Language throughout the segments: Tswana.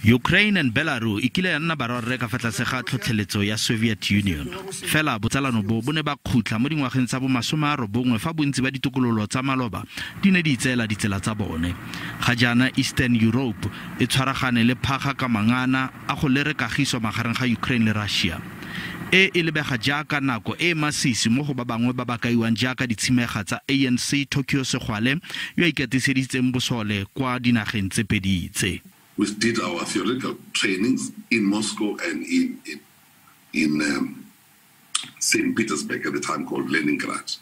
Ukraine and Belarus e kile ya nna barwarre ka fa tlase ga tlhotlheletso ya Soviet Union. Fela botsalano bo bo ne ba khutla mo dingwageng tsa bo 90 fa bontsi ba ditokololo tsa maloba di ne di itseela ditsela tsa bone. Ga jaana Eastern Europe e tshwaragane le phaga ka mangana a go lere kagiso magareng ga Ukraine le Russia. E e lebega jaaka nako e e masisi mo go ba bangwe ba ba kaiwang jaaka ditshimega tsa ANC Tokyo Sexwale yo a ikatiseditseng bosole kwa dinageng tse pedi tse. We did our theoretical trainings in Moscow and in St. Petersburg, at the time called Leningrad.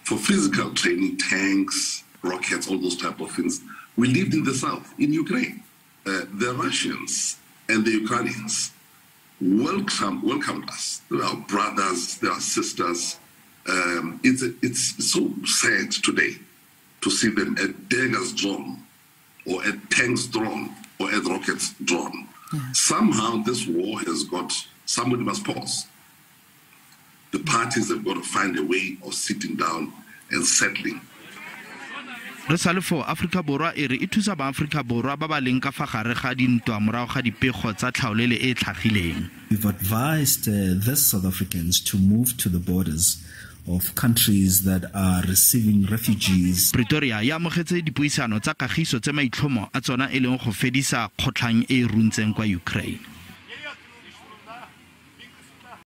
For physical training, tanks, rockets, all those type of things, we lived in the south, in Ukraine. The Russians and the Ukrainians welcomed us. They are brothers, they are sisters. It's so sad today to see them at daggers drawn or at tanks drawn or at rockets drawn. Yeah. Somehow this war has got, somebody must pause. The parties have got to find a way of sitting down and settling. Re sale fo Aforika Borwa e re e thusa baAforika Borwa ba ba leng ka fa gare ga dintwa morago ga dipego tsa tlhaolele e e tlhagileng. We've advised the South Africans to move to the borders of countries that are receiving refugees. Pretoria e amogetse dipuisano tsa kagiso tse maitlhomo a tsona e leng go fedisa kgotlhang e e runtseng kwa Ukraine.